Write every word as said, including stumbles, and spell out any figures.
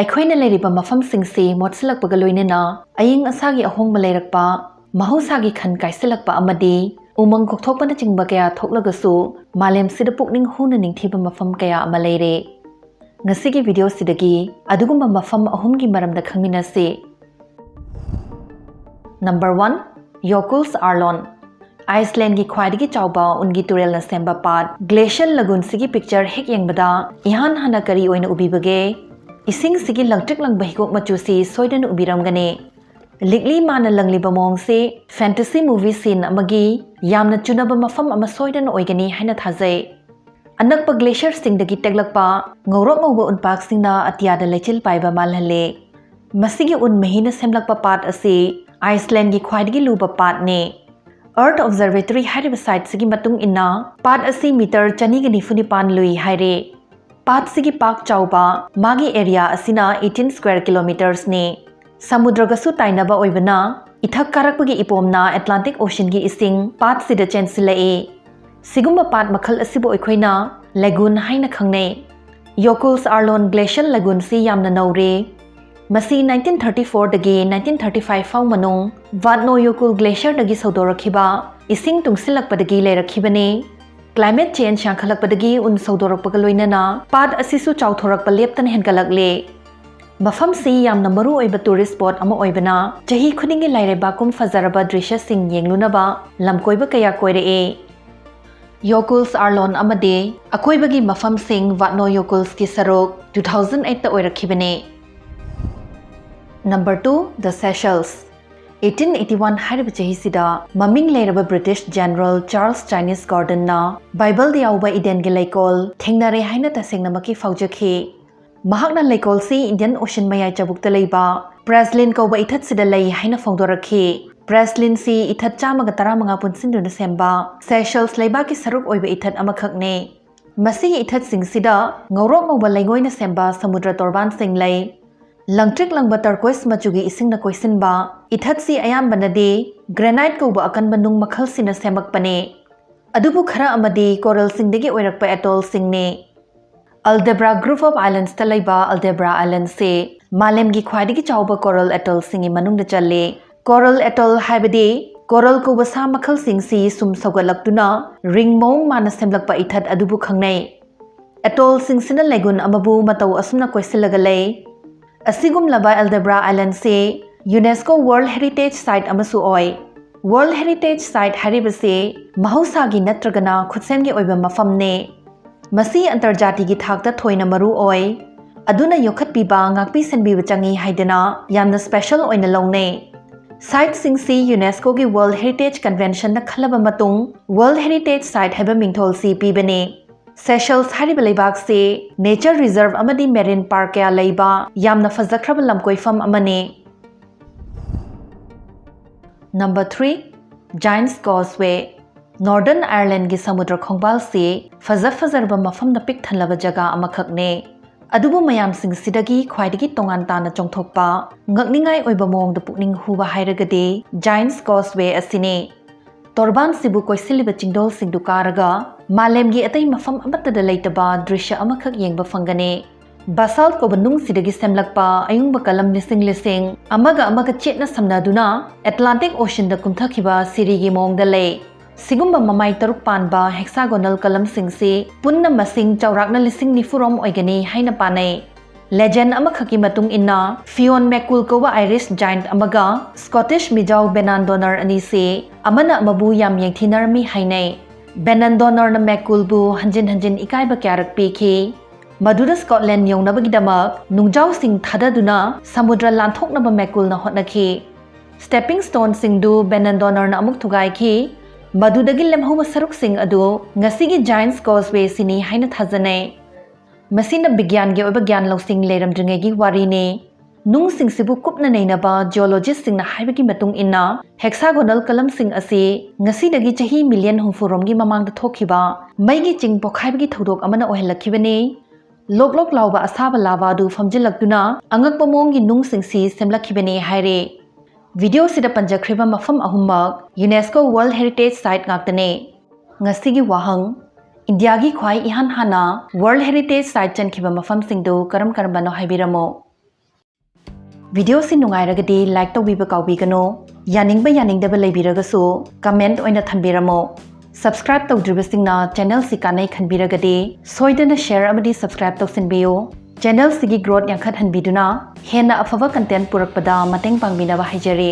ꯑꯩꯈꯣꯏꯅ ꯂꯩꯔꯤꯕ ꯃꯐꯝꯁꯤꯡꯁꯤ ꯃꯣꯠꯁꯤꯜꯂꯛꯄꯒ ꯂꯣꯏꯅꯅ ꯑꯏꯪ ꯑꯁꯥꯒꯤ ꯑꯍꯣꯡꯕ ꯂꯩꯔꯛꯄ, ꯃꯍꯧꯁꯥꯒꯤ ꯈꯟ ꯀꯥꯏꯁꯤꯜꯂꯛꯄ ꯑꯃꯗꯤ ꯎꯃꯪ ꯀꯣꯛꯊꯣꯛꯄꯅꯆꯤꯡꯕ ꯀꯌꯥ ꯊꯣꯛꯂꯒꯁꯨ, ꯃꯥꯂꯦꯝꯁꯤꯗ ꯄꯨꯛꯅꯤꯡ ꯍꯨꯅ ꯅꯤꯡꯊꯤꯕ ꯃꯐꯝ ꯀꯌꯥ ꯑꯃ ꯂꯩꯔꯦ꯫ ꯉꯁꯤꯒꯤ ꯚꯤꯗꯤꯑꯣꯁꯤꯗꯒꯤ ꯑꯗꯨꯒꯨꯝꯕ ꯃꯐꯝ ꯑꯍꯨꯝꯒꯤ ꯃꯔꯝꯗ ꯈꯪꯃꯤꯟꯅꯁꯤ꯫ Number one, ꯌꯣꯀꯨꯜꯁ ꯑꯥꯔꯂꯣꯟ꯫ ꯑꯥꯏꯁꯂꯦꯟꯒꯤ ꯈ꯭ꯋꯥꯏꯗꯒꯤ ꯆꯥꯎꯕ ꯎꯟꯒꯤ ꯇꯨꯔꯦꯜꯅ ꯁꯦꯝꯕ ꯄꯥꯠ ꯒ꯭ꯂꯦꯁꯤꯌꯔ ꯂꯒꯨꯟꯁꯤꯒꯤ ꯄꯤꯛꯆꯔ ꯍꯦꯛ ꯌꯦꯡꯕꯗ ꯏꯍꯥꯟ ꯍꯥꯟꯅ ꯀꯔꯤ ꯑꯣꯏꯅ ꯎꯕꯤꯕꯒꯦ? ꯏꯁꯤꯡꯁꯤꯒꯤ ꯂꯪꯇ꯭ꯔꯤꯛ ꯂꯪꯕ ꯍꯤꯒꯣꯛ ꯃꯆꯨꯁꯤ ꯁꯣꯏꯗꯅ ꯎꯕꯤꯔꯝꯒꯅꯤ꯫ ꯂꯤꯛꯂꯤ ꯃꯥꯅ ꯂꯪꯂꯤꯕ ꯃꯑꯣꯡꯁꯤ ꯐꯦꯟꯇꯁꯤ ꯃꯨꯚꯤ ꯁꯤꯟ ꯑꯃꯒꯤ ꯌꯥꯝꯅ ꯆꯨꯅꯕ ꯃꯐꯝ ꯑꯃ ꯁꯣꯏꯗꯅ ꯑꯣꯏꯒꯅꯤ ꯍꯥꯏꯅ ꯊꯥꯖꯩ꯫ ꯑꯅꯛꯄ ꯒ꯭ꯂꯦꯁꯤꯌꯔꯁꯤꯡꯗꯒꯤ ꯇꯦꯛꯂꯛꯄ ꯉꯧꯔꯣꯛ ꯉꯧꯕ ꯎꯟꯄꯥꯛꯁꯤꯡꯅ ꯑꯇꯤꯌꯥꯗ ꯂꯩꯆꯤꯜ ꯄꯥꯏꯕ ꯃꯥꯜꯍꯜꯂꯦ꯫ ꯃꯁꯤꯒꯤ ꯎꯟ ꯃꯍꯤꯅ ꯁꯦꯝꯂꯛꯄ ꯄꯥꯠ ꯑꯁꯤ ꯑꯥꯏꯁꯂꯦꯟꯒꯤ ꯈ꯭ꯋꯥꯏꯗꯒꯤ ꯂꯨꯕ ꯄꯥꯠꯅꯤ꯫ Earth Observatory ꯍꯥꯏꯔꯤꯕ ꯁꯥꯏꯠꯁꯤꯒꯤ ꯃꯇꯨꯡ ꯏꯟꯅ, ꯄꯥꯠ ꯑꯁꯤ ꯃꯤꯇꯔ ꯆꯅꯤꯒ ꯅꯤꯐꯨ ꯅꯤꯄꯥꯟ ꯂꯨꯏ ꯍꯥꯏꯔꯤ꯫ ꯄꯥꯠꯁꯤꯒꯤ ꯄꯥꯛ ꯆꯥꯎꯕ, ꯃꯥꯒꯤ ꯑꯦꯔꯤꯌꯥ ꯑꯁꯤꯅ eighteen square kilometersꯅꯤ꯫ ꯁꯃꯨꯗ꯭ꯔꯒꯁꯨ ꯇꯥꯏꯅꯕ ꯑꯣꯏꯕꯅ, ꯏꯊꯛ ꯀꯥꯔꯛꯄꯒꯤ ꯏꯄꯣꯝꯅ ꯑꯦꯠꯂꯥꯟꯇꯤꯛ ꯑꯣꯁꯤꯟꯒꯤ ꯏꯁꯤꯡ ꯄꯥꯠꯁꯤꯗ ꯆꯦꯟꯁꯤꯜꯂꯛꯏ꯫ ꯁꯤꯒꯨꯝꯕ ꯄꯥꯠ ꯃꯈꯜ ꯑꯁꯤꯕꯨ ꯑꯩꯈꯣꯏꯅ ꯂꯦꯒꯨꯟ ꯍꯥꯏꯅ ꯈꯪꯅꯩ꯫ ꯌꯣꯀꯨꯜꯁ ꯑꯥꯔꯂꯣꯟ ꯒ꯭ꯂꯦꯁꯤꯌꯔ ꯂꯦꯒꯨꯟꯁꯤ ꯌꯥꯝꯅ ꯅꯧꯔꯤ꯫ ꯃꯁꯤ nineteen thirty fourꯗꯒꯤ nineteen thirty five ꯐꯥꯎ ꯃꯅꯨꯡ ꯚꯥꯠꯅꯣ ꯌꯣꯀꯨꯜ ꯒ꯭ꯂꯦꯁꯤꯌꯔꯗꯒꯤ ꯁꯧꯗꯣꯔꯛꯈꯤꯕ ꯏꯁꯤꯡ ꯇꯨꯡꯁꯤꯜꯂꯛꯄꯗꯒꯤ ꯂꯩꯔꯛꯈꯤꯕꯅꯤ꯫ ꯀ꯭ꯂꯥꯏꯃꯦꯠ ꯆꯦꯟꯖ ꯌꯥꯡꯈꯠꯂꯛꯄꯗꯒꯤ ꯎꯟ ꯁꯧꯗꯣꯔꯛꯄꯒ ꯂꯣꯏꯅꯅ ꯄꯥꯠ ꯑꯁꯤꯁꯨ ꯆꯥꯎꯊꯣꯔꯛꯄ ꯂꯦꯞꯇꯅ ꯍꯦꯟꯒꯠꯂꯛꯂꯦ꯫ ꯃꯐꯝꯁꯤ ꯌꯥꯝꯅ ꯃꯔꯨ ꯑꯣꯏꯕ ꯇꯨꯔꯤꯁ ꯁ꯭ꯄꯣꯠ ꯑꯃ ꯑꯣꯏꯕꯅ, ꯆꯍꯤ ꯈꯨꯗꯤꯡꯒꯤ ꯂꯥꯏꯔꯩꯕꯥꯛꯀꯨꯝ ꯐꯖꯔꯕ ꯗ꯭ꯔꯤꯁ꯭ꯌꯁꯤꯡ ꯌꯦꯡꯂꯨꯅꯕ ꯂꯝꯀꯣꯏꯕ ꯀꯌꯥ ꯀꯣꯏꯔꯛꯏ꯫ ꯌꯣꯀꯨꯜꯁ ꯑꯥꯔꯂꯣꯟ ꯑꯃꯗꯤ ꯑꯀꯣꯏꯕꯒꯤ ꯃꯐꯝꯁꯤꯡ ꯚꯥꯠꯅꯣ ꯌꯣꯀꯨꯜꯁꯀꯤ ꯁꯔꯨꯛ two thousand eight ꯑꯣꯏꯔꯛꯈꯤꯕꯅꯤ꯫ Number two, The Seychelles꯫ Eighteen eighty one ꯍꯥꯏꯔꯤꯕ ꯆꯍꯤꯁꯤꯗ ꯃꯃꯤꯡ ꯂꯩꯔꯕ ꯕ꯭ꯔꯤꯇꯤꯁ ꯖꯦꯅꯔꯦꯜ ꯆꯥꯔꯜꯁ ꯆꯥꯏꯅꯤꯁ ꯒꯣꯔꯗꯟꯅ ꯕꯥꯏꯕꯜꯗ ꯌꯥꯎꯕ ꯏꯗꯦꯟꯒꯤ ꯂꯩꯀꯣꯜ ꯊꯦꯡꯅꯔꯦ ꯍꯥꯏꯅ ꯇꯁꯦꯡꯅꯃꯛꯀꯤ ꯐꯥꯎꯖꯈꯤ꯫ ꯃꯍꯥꯛꯅ ꯂꯩꯀꯣꯜꯁꯤ ꯏꯟꯗꯤꯌꯟ ꯑꯣꯁꯤꯟ ꯃꯌꯥꯏ ꯆꯕꯨꯛꯇ ꯂꯩꯕ ꯄ꯭ꯔꯦꯁꯂꯤꯟ ꯀꯧꯕ ꯏꯊꯠꯁꯤꯗ ꯂꯩ ꯍꯥꯏꯅ ꯐꯣꯡꯗꯣꯔꯛꯈꯤ꯫ ꯄ꯭ꯔꯦꯁꯂꯤꯟꯁꯤ ꯏꯊꯠ ꯆꯥꯝꯃꯒ ꯇꯔꯥꯃꯉꯥ ꯄꯨꯟꯁꯤꯟꯗꯨꯅ ꯁꯦꯝꯕ ꯁꯦꯁꯦꯜꯁ ꯂꯩꯕꯥꯛꯀꯤ ꯁꯔꯨꯛ ꯑꯣꯏꯕ ꯏꯊꯠ ꯑꯃꯈꯛꯅꯤ꯫ ꯃꯁꯤꯒꯤ ꯏꯊꯠꯁꯤꯡꯁꯤꯗ ꯉꯧꯔꯣꯛ ꯉꯧꯕ ꯂꯩꯉꯣꯏꯅ ꯁꯦꯝꯕ ꯁꯃꯨꯗ꯭ꯔ ꯇꯣꯔꯕꯥꯟꯁꯤꯡ ꯂꯩ꯫ ꯂꯪꯇ꯭ꯔꯤꯛ ꯂꯪꯕ ꯇꯔꯀꯣꯏꯁ ꯃꯆꯨꯒꯤ ꯏꯁꯤꯡꯅ ꯀꯣꯏꯁꯤꯟꯕ ꯏꯊꯠꯁꯤ ꯑꯌꯥꯝꯕꯅꯗꯤ ꯒ꯭ꯔꯦꯅꯥꯏꯠ ꯀꯧꯕ ꯑꯀꯟꯕ ꯅꯨꯡ ꯃꯈꯜꯁꯤꯅ ꯁꯦꯝꯃꯛꯄꯅꯤ꯫ ꯑꯗꯨꯕꯨ ꯈꯔ ꯑꯃꯗꯤ ꯀꯣꯔꯜꯁꯤꯡꯗꯒꯤ ꯑꯣꯏꯔꯛꯄ ꯑꯦꯇꯣꯜꯁꯤꯡꯅꯤ꯫ Aldabra Group of Islands ꯇ ꯂꯩꯕ Aldabra Islands ꯁꯦ ꯃꯥꯂꯦꯝꯒꯤ ꯈ꯭ꯋꯥꯏꯗꯒꯤ ꯆꯥꯎꯕ coral atoll ꯁꯤꯡꯒꯤ ꯃꯅꯨꯡꯗ ꯆꯜꯂꯤ꯫ Coral atoll ꯍꯥꯏꯕꯗꯤ coral ꯀꯧꯕ ꯁꯥ ꯃꯈꯜꯁꯤꯡꯁꯤ ꯁꯨꯝ ꯁꯧꯒꯠꯂꯛꯇꯨꯅ ring ꯃꯑꯣꯡ ꯃꯥꯟꯅ ꯁꯦꯝꯂꯛꯄ ꯏꯊꯠ ꯑꯗꯨꯕꯨ ꯈꯪꯅꯩ꯫ Atoll ꯁꯤꯡꯁꯤꯅ ꯂꯩꯒꯨꯟ ꯑꯃꯕꯨ ꯃꯇꯧ ꯑꯁꯨꯝꯅ ꯀꯣꯏꯁꯤꯜꯂꯒ ꯂꯩ꯫ ꯑꯁꯤꯒꯨꯝꯂꯕ Aldabra Islands ꯁꯤ UNESCO World Heritage Site ꯑꯃꯁꯨ ꯑꯣꯏ꯫ World Heritage Site ꯍꯥꯏꯔꯤꯕꯁꯤ ꯃꯍꯧꯁꯥꯒꯤ ꯅꯠꯇ꯭ꯔꯒꯅ ꯈꯨꯠꯁꯦꯝꯒꯤ ꯑꯣꯏꯕ ꯃꯐꯝꯅꯤ꯫ ꯃꯁꯤ ꯑꯟꯇꯔꯖꯥꯇꯤꯒꯤ ꯊꯥꯛꯇ ꯊꯣꯏꯅ ꯃꯔꯨ ꯑꯣꯏ꯫ ꯑꯗꯨꯅ ꯌꯣꯛꯈꯠꯄꯤꯕ, ꯉꯥꯛꯄꯤ ꯁꯦꯟꯕꯤꯕ ꯆꯪꯏ ꯍꯥꯏꯗꯅ ꯌꯥꯝꯅ special ꯑꯣꯏꯅ ꯂꯧꯅꯩ꯫ Site ꯁꯤꯡꯁꯤ UNESCO ꯒꯤ World Heritage Convention ꯅ ꯈꯜꯂꯕ ꯃꯇꯨꯡ World Heritage Site ꯍꯥꯏꯕ ꯃꯤꯡꯊꯣꯜꯁꯤ ꯄꯤꯕꯅꯤ꯫ Seychelles ꯍꯥꯏꯔꯤꯕ ꯂꯩꯕꯥꯛꯁꯤ nature reserve ꯑꯃꯗꯤ marine park ꯀꯌꯥ ꯂꯩꯕ ꯌꯥꯝꯅ ꯐꯖꯈ꯭ꯔꯕ ꯂꯝꯀꯣꯏꯐꯝ ꯑꯃꯅꯤ꯫ Number three, Giant's Causeway꯫ Northern Ireland ꯒꯤ ꯁꯃꯨꯗ꯭ꯔ ꯈꯣꯡꯕꯥꯜꯁꯤ ꯐꯖ ꯐꯖꯔꯕ ꯃꯐꯝꯅ ꯄꯤꯛ ꯊꯜꯂꯕ ꯖꯒꯥ ꯑꯃꯈꯛꯅꯤ꯫ ꯑꯗꯨꯕꯨ ꯃꯌꯥꯝꯁꯤꯡꯁꯤꯗꯒꯤ ꯈ꯭ꯋꯥꯏꯗꯒꯤ ꯇꯣꯉꯥꯟ ꯇꯥꯅ ꯆꯣꯡꯊꯣꯛꯄ, ꯉꯛꯅꯤꯡꯉꯥꯏ ꯑꯣꯏꯕ ꯃꯑꯣꯡꯗ ꯄꯨꯛꯅꯤꯡ ꯍꯨꯕ ꯍꯥꯏꯔꯒꯗꯤ Giant's Causeway ꯑꯁꯤꯅꯤ꯫ ꯇꯣꯔꯕꯥꯟꯁꯤꯕꯨ ꯀꯣꯏꯁꯤꯜꯂꯤꯕ ꯆꯤꯡꯗꯣꯜꯁꯤꯡꯗꯨ ꯀꯥꯔꯒ ꯃꯥꯂꯦꯝꯒꯤ ꯑꯇꯩ ꯃꯐꯝ ꯑꯃꯠꯇꯗ ꯂꯩꯇꯕ ꯗ꯭ꯔꯤꯁ꯭ꯌ ꯑꯃꯈꯛ ꯌꯦꯡꯕ ꯐꯪꯒꯅꯤ꯫ Basalt ꯀꯧꯕ ꯅꯨꯡꯁꯤꯗꯒꯤ ꯁꯦꯝꯂꯛꯄ ꯑꯌꯨꯡꯕ ꯀꯂꯝ ꯂꯤꯁꯤꯡ ꯂꯤꯁꯤꯡ ꯑꯃꯒ ꯑꯃꯒ ꯆꯦꯠꯅ ꯁꯝꯅꯗꯨꯅ Atlantic Ocean ꯗ ꯀꯨꯝꯊꯈꯤꯕ ꯁꯤꯔꯤꯒꯤ ꯃꯑꯣꯡꯗ ꯂꯩ꯫ ꯁꯤꯒꯨꯝꯕ ꯃꯃꯥꯏ ꯇꯔꯨꯛ ꯄꯥꯟꯕ hexagonal ꯀꯂꯝꯁꯤꯡꯁꯤ ꯄꯨꯟꯅ ꯃꯁꯤꯡ ꯆꯥꯎꯔꯥꯛꯅ ꯂꯤꯁꯤꯡ ꯅꯤꯐꯨ ꯔꯣꯝ ꯑꯣꯏꯒꯅꯤ ꯍꯥꯏꯅ ꯄꯥꯅꯩ꯫ Legend ꯑꯃꯈꯛꯀꯤ ꯃꯇꯨꯡ ꯏꯟꯅ, Fionn MacCool ꯀꯧꯕ Irish giant ꯑꯃꯒ Scottish ꯃꯤꯖꯥꯎ Benan Donor ꯑꯅꯤꯁꯤ ꯑꯃꯅ ꯑꯃꯕꯨ ꯌꯥꯝ ꯌꯦꯡꯊꯤꯅꯔꯝꯃꯤ ꯍꯥꯏꯅꯩ꯫ Benan Donor ꯅ MacCool ꯕꯨ ꯍꯟꯖꯤꯟ ꯍꯟꯖꯤꯟ ꯏꯀꯥꯏꯕ ꯀꯌꯥꯔꯛ ꯄꯤꯈꯤ꯫ ꯃꯗꯨꯗ Scotland ꯌꯧꯅꯕꯒꯤꯗꯃꯛ ꯅꯨꯡꯖꯥꯎꯁꯤꯡ ꯊꯥꯗꯗꯨꯅ ꯁꯃꯨꯗ꯭ꯔ ꯂꯥꯟꯊꯣꯛꯅꯕ MacCool ꯅ ꯍꯣꯠꯅꯈꯤ꯫ Stepping stone ꯁꯤꯡꯗꯨ Benan Donor ꯅ ꯑꯃꯨꯛ ꯊꯨꯒꯥꯏꯈꯤ꯫ ꯃꯗꯨꯗꯒꯤ ꯂꯦꯝꯍꯧꯕ ꯁꯔꯨꯛꯁꯤꯡ ꯑꯗꯨ ꯉꯁꯤꯒꯤ Giant's Causeway ꯁꯤꯅꯤ ꯍꯥꯏꯅ ꯊꯥꯖꯅꯩ꯫ ꯃꯁꯤꯅ ꯕꯤꯒ꯭ꯌꯥꯟꯒꯤ ꯑꯣꯏꯕ ꯒ꯭ꯌꯥꯟ ꯂꯧꯁꯤꯡ ꯂꯩꯔꯝꯗ꯭ꯔꯤꯉꯩꯒꯤ ꯋꯥꯔꯤꯅꯤ꯫ ꯅꯨꯡꯁꯤꯡꯁꯤꯕꯨ ꯀꯨꯞꯅ ꯅꯩꯅꯕ geologist ꯁꯤꯡꯅ ꯍꯥꯏꯕꯒꯤ ꯃꯇꯨꯡ ꯏꯟꯅ, hexagonal ꯀꯂꯝꯁꯤꯡ ꯑꯁꯤ ꯉꯁꯤꯗꯒꯤ ꯆꯍꯤ million ꯍꯨꯝꯐꯨ ꯔꯣꯝꯒꯤ ꯃꯃꯥꯡꯗ ꯊꯣꯛꯈꯤꯕ ꯃꯩꯒꯤ ꯆꯤꯡ ꯄꯣꯛꯈꯥꯏꯕꯒꯤ ꯊꯧꯗꯣꯛ ꯑꯃꯅ ꯑꯣꯏꯍꯜꯂꯛꯈꯤꯕꯅꯤ꯫ ꯂꯣꯛ ꯂꯣꯛ ꯂꯥꯎꯕ ꯑꯁꯥꯕ lava ꯑꯗꯨ ꯐꯝꯖꯤꯜꯂꯛꯇꯨꯅ ꯑꯉꯛꯄ ꯃꯑꯣꯡꯒꯤ ꯅꯨꯡꯁꯤꯡꯁꯤ ꯁꯦꯝꯂꯛꯈꯤꯕꯅꯤ ꯍꯥꯏꯔꯤ꯫ Video ꯁꯤꯗ ꯄꯟꯖꯈ꯭ꯔꯤꯕ ꯃꯐꯝ ꯑꯍꯨꯝꯃꯛ UNESCO World Heritage Site ꯉꯥꯛꯇꯅꯤ꯫ ꯉꯁꯤꯒꯤ ꯋꯥꯍꯪ: ꯏꯟꯗꯤꯌꯥꯒꯤ ꯈ꯭ꯋꯥꯏ ꯏꯍꯥꯟ ꯍꯥꯟꯅ World Heritage Site ꯆꯟꯈꯤꯕ ꯃꯐꯝꯁꯤꯡꯗꯨ ꯀꯔꯝ ꯀꯔꯝꯕꯅꯣ ꯍꯥꯏꯕꯤꯔꯝꯃꯨ꯫ ꯚꯤꯗꯤꯑꯣꯁꯤ ꯅꯨꯡꯉꯥꯏꯔꯒꯗꯤ like ꯇꯧꯕꯤꯕ ꯀꯥꯎꯕꯤꯒꯅꯨ꯫ ꯌꯥꯅꯤꯡꯕ ꯌꯥꯅꯤꯡꯗꯕ ꯂꯩꯕꯤꯔꯒꯁꯨ comment ꯑꯣꯏꯅ ꯊꯝꯕꯤꯔꯝꯃꯨ꯫ Subscribe ꯇꯧꯗ꯭ꯔꯤꯕꯁꯤꯡꯅ channelꯁꯤ ꯀꯥꯟꯅꯩ ꯈꯟꯕꯤꯔꯒꯗꯤ ꯁꯣꯏꯗꯅ share ꯑꯃꯗꯤ subscribe ꯇꯧꯁꯤꯟꯕꯤꯌꯨ꯫ Channelꯁꯤꯒꯤ growth ꯌꯥꯡꯈꯠꯍꯟꯕꯤꯗꯨꯅ ꯍꯦꯟꯅ ꯑꯐꯕ content ꯄꯨꯔꯛꯄꯗ ꯃꯇꯦꯡ ꯄꯥꯡꯕꯤꯅꯕ ꯍꯥꯏꯖꯔꯤ꯫